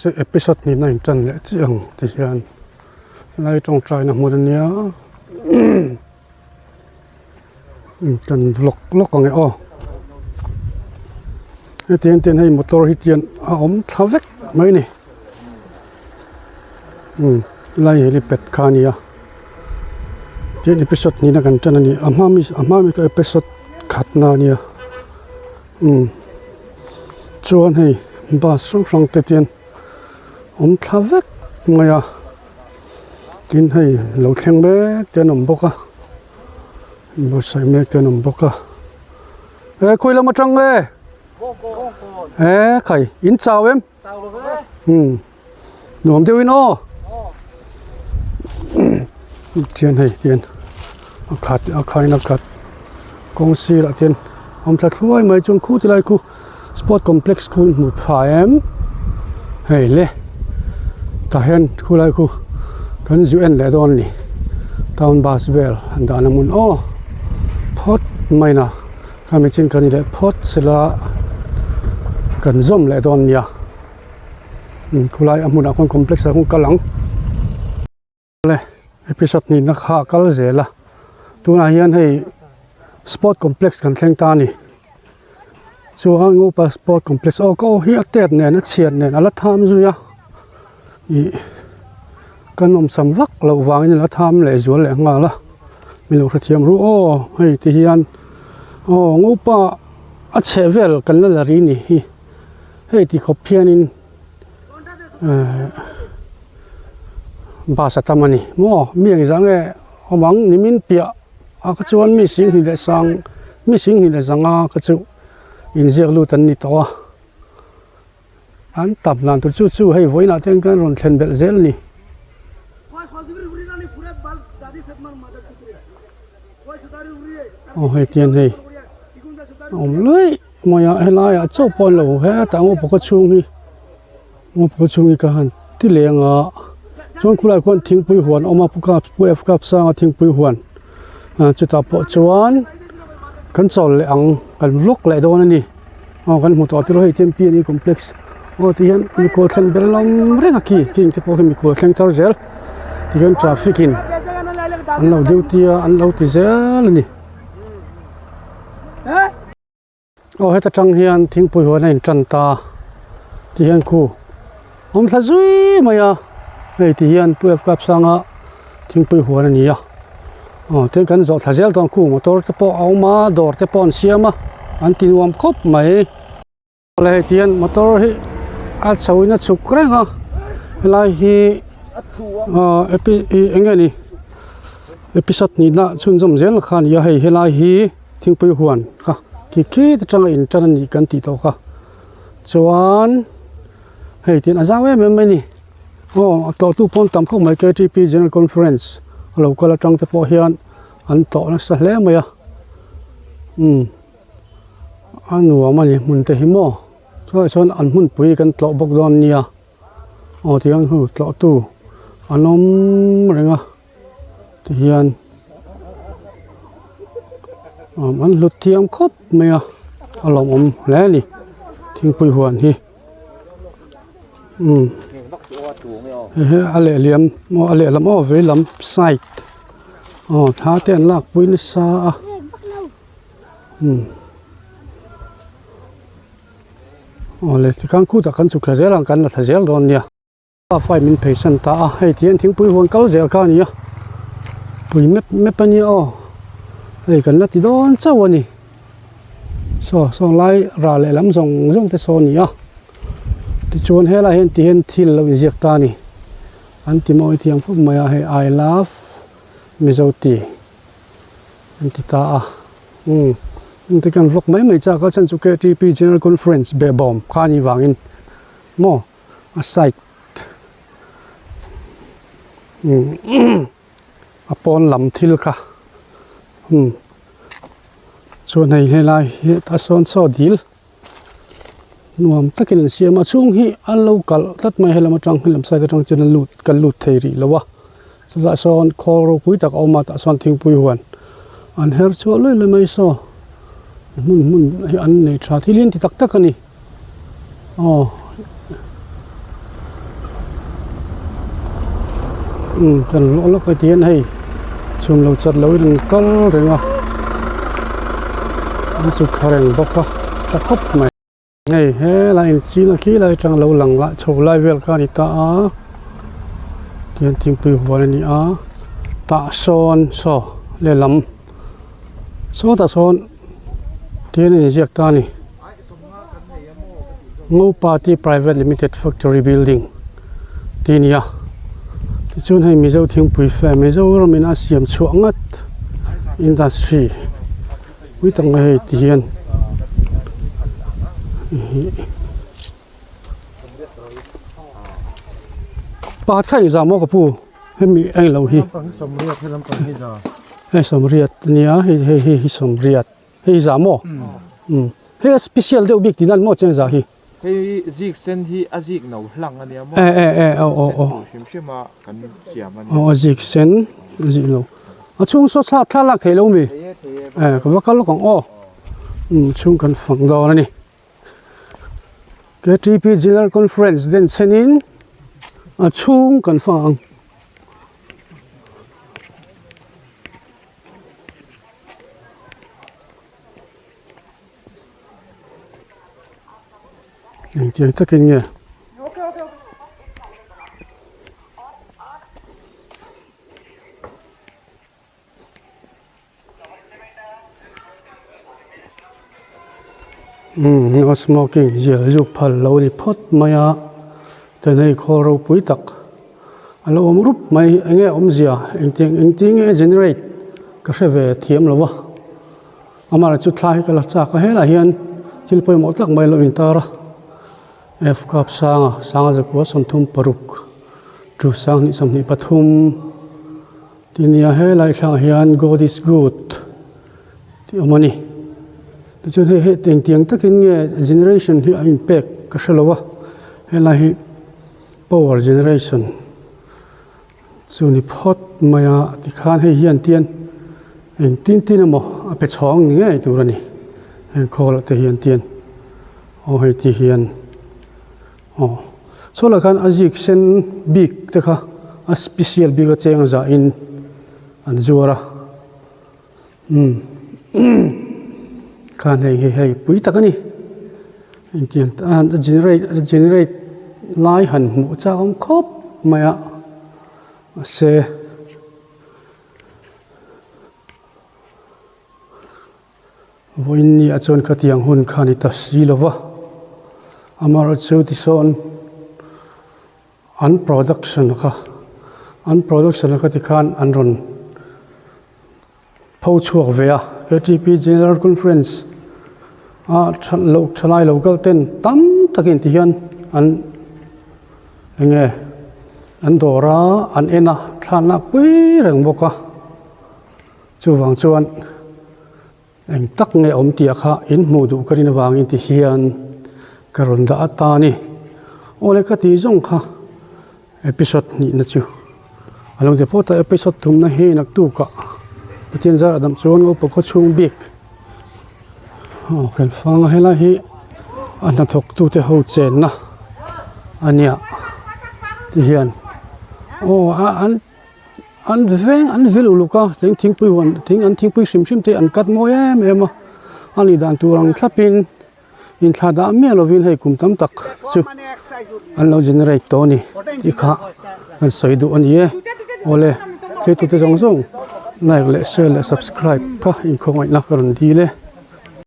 Episode hnihna in tan leh chiah ang ti hian lai tawngtaina hmun a nia kan lawk lawk ang e aw heti ang ten hei motor hi chian a awm thla vek mai a ni umm helai helipad kha a ni a tin episode hnihna kan tan a ni a hma mi a hma mi kha episode khatna a nia. Umm chuan hei bus hrang hrang te chuan awm thla vek mai a tin hei lo thleng mek te an awm bawk a buatsaih mek te an awm bawk a e khawi lam atang nge e khai in chau em umm nuam deuh in aw tihian hei tihian a khat a khain a khat kawng sirah te hian awm thla thluai mai chuan khu ti lai khu sport complex khu in hmuh phah em hei le tah hian khulai khu kan zu en leh dawn a ni town bus vel an dahna hmun aw phawt mai na khami chin kan ni leh phawt sela kan zawm leh dawn nia. Khulai a hmunah khuan complex ah khuan kal ang le episode nihna kha a kal zel a tunah hian hei sport complex kan thleng ta a ni chuan upa sport complex aw ka aw hi a tet nen a chhiat nen a la tham zui a ih kan awmsam vak loh vangin a la tham leh zual leh nghal a mi lo hrethiam ru aw hei ti hian aw ngopa a chheh vel kan la la ri ni hi. Hei ti khawp hianin ehh bus a tam a ni maw mi engzah nge awm ang nimin piah ah kha chuan mi singhnih leh sang mi singhnih leh zanga kha chu inziak lut an ni tawh a an tam dan tur chu chu hei vawiinah te hian kan rawn thlen belh zel a ni. Aw hei tian hei a awm luih. Hmaiah helaiah chauh pawh an lo hetah ngaw pakhat chhung hi ngaw pakhat chhung hi ka han ti leng a chuan khulaiah khuan thingpui huan a awm a pu kap pu f kap sanga thingpui huan ah chutah pawh chuan kan chawl leh ang kan vlog leh dawn a ni aw kan hmu tawh tiraw hei T M P N E complex aw ti hian mikhual thlen ber lam reng a khi khing te pawh khi mikhual thleng thar zel tihian traffic in an lo duty a an lo ti zel a ni. Aw heta tang hian thingpui huan a intan ta ti hian khu awm thla zui mai a hei ti hian pu f kap sanga thingpui huan a ni a aw tin kan zawh thla zel dawn khu motor te pawh a awm a dawr te pawh an siam a an ti nuam khawp mai. Awle hei tihian motor hi a chho in a chhuk reng a helai hi ahh epi ih eng nge ni episode nihna chhunzawm zel kha a ni a hei helai hi thingpui huan kha khi khi te tanga in tan a nih kan tih tawh kha chuan hei tihian a zau em em mai a ni aw a tlawhtu pawh an tam khawp mai K T P general conference a lo kal atang te pawh hian an tlawh nasa hle mai a umm. A nuam a ni hmun te hi maw chulaiah chuan an hmunpui kan tlawh bawk dawn nia aw tiang hu tlawh tu an awm reng a tihian an hlut thiam khawp mai a a lawmawm hle a ni thingpui huan hi umm hehe a lehliam aw a lehlam aw veilam side aw thla te an lakpui nasa a. Awle tikhan khutah kan chhuk thla zel ang kan la thla zel dawn nia pa fai min phei san ta a hei tihian thingpui huan kal zel kha a ni a pui mep mep a nia aw hei kan la ti dawn chauh a ni saw saw lai rah leh lam zawng zawng te saw a ni a tichuan helaiah hian tihian thil lo inziak ta a ni an ti mawi thiam khawp mai a hei I love Mizo tea. An ti ta a umm hengte kan vlog mai mai chak a chhan chu K T P general conference behbawm kha a nih vangin maw a side umm a pawn lam thil kha umm chuan hei helai hi a sawn saw dil nuam takin an siam a chhung hi a lo kalh tlat mai helam atang helam side atang chuan a lut kan lut thei rih lo a chutah sawn khawl ropui tak a awm a tah sawn thingpui huan an her chhuah luai luai mai saw hmun hmun hi an nei tha thil hi an ti tak tak a ni aw. Umm kan lawh lawk a tihian hei chhum lo chat loin an kal reng a an chhuk thla reng bawk a tha khawp mai. Hei helai in china khi lai atang lo lang lah chho lai vel kha a ni ta a tihian thingpui huan a ni a tah sawn saw lehlam sawtah sawn tihian a inziak ta a ni. Ngopa Tea Private Limited Factory Building tih a ni a tichuan hei Mizo thingpui fe Mizoram in a siam chhuah ngat industry pui tak mai hei ti hian pakhat kha engzah maw ka pu hemi englo hi hei sawmriat a nia hei hei hi sawmriat. Hei za maw? Umm. Hei a special deuh bik tihna maw cheng za hi? Hei zik sen hi a zik no hlang a nia maw? E e e aw aw aw. Sen tur hrim hrim a kan siam a nia. Aw a zik sen a zik no. A chhung saw thla thla lak theih lo mi? Thei e thei e. E ka va kal lawk ang aw. Umm chhung kan fang dawn a ni. KTP General Conference den chhenin a chhung kan fang ang. Engtiang takin nge umm no smoking zial zuk phal lo ni phawt mai a tin hei khawl ropui tak a lo awm rup mai eng nge awmzia engtiang engtin nge generate ka hre ve thiam lo va amaherawhchu chu thla hi ka la chak a helaiah hian thil pawimawh tak mai a lo intar a F cup sanga sanga zakua 36 chu sanghnih 23 tih a ni a helai thlangah hian God is good tih a awm a ni tichuan hei hei engtiang takin nge generation hi a inpek ka hre lo a helai hi. Power generation chu ni phawt mai a tikhan hei hian tian eng tin tin emaw a pe chhawng ni ngei tur a ni heng khawl ah te hian tian aw hei ti hian aw saw lah khan a zik sen bik te kha a special bik a cheng zah in an zuar a umm khan hei hi hei pui tak a ni engtiang tan a generate a generate lai han hmuh chak awm khawp mai a mahse vawiin ni ah chuan khatiang hun kha a ni ta si lo va amaherawhchu tisawn. An production kha an production kha tikhan an rawn pho chhuak ve a K_T_P General Conference a tha loh thalai lo kal ten tam takin ti hian an eng nge an dawr a an en a thla lak pui reng bawk a chuvang chuan. Eng tak nge awm tih kha in hmuh duh ka rin avangin ti hian ka rawn dah a ta ni. Awle ka tih zawng kha episode hnihna chu a lo ti phawt a, episode thumna hi naktukah Pathian zar a dam chuan Upa khawchhung bik aw kan fang a helai hi a hnathawk tute ho chenna a nia ti hian aw a an. An veng an vil uluk a thing thingpui huan thing an thingpui hrim hrim te hi an cut mawi em em a a nih dan tur ang thlapin inthla dah miah lovin hei kum tam tak chu an lo generate tawh a ni tih kha kan sawi duh a ni e awle thlir tute zawng zawng like leh share leh subscribe kha inkhawngaihna ka rawn dil e.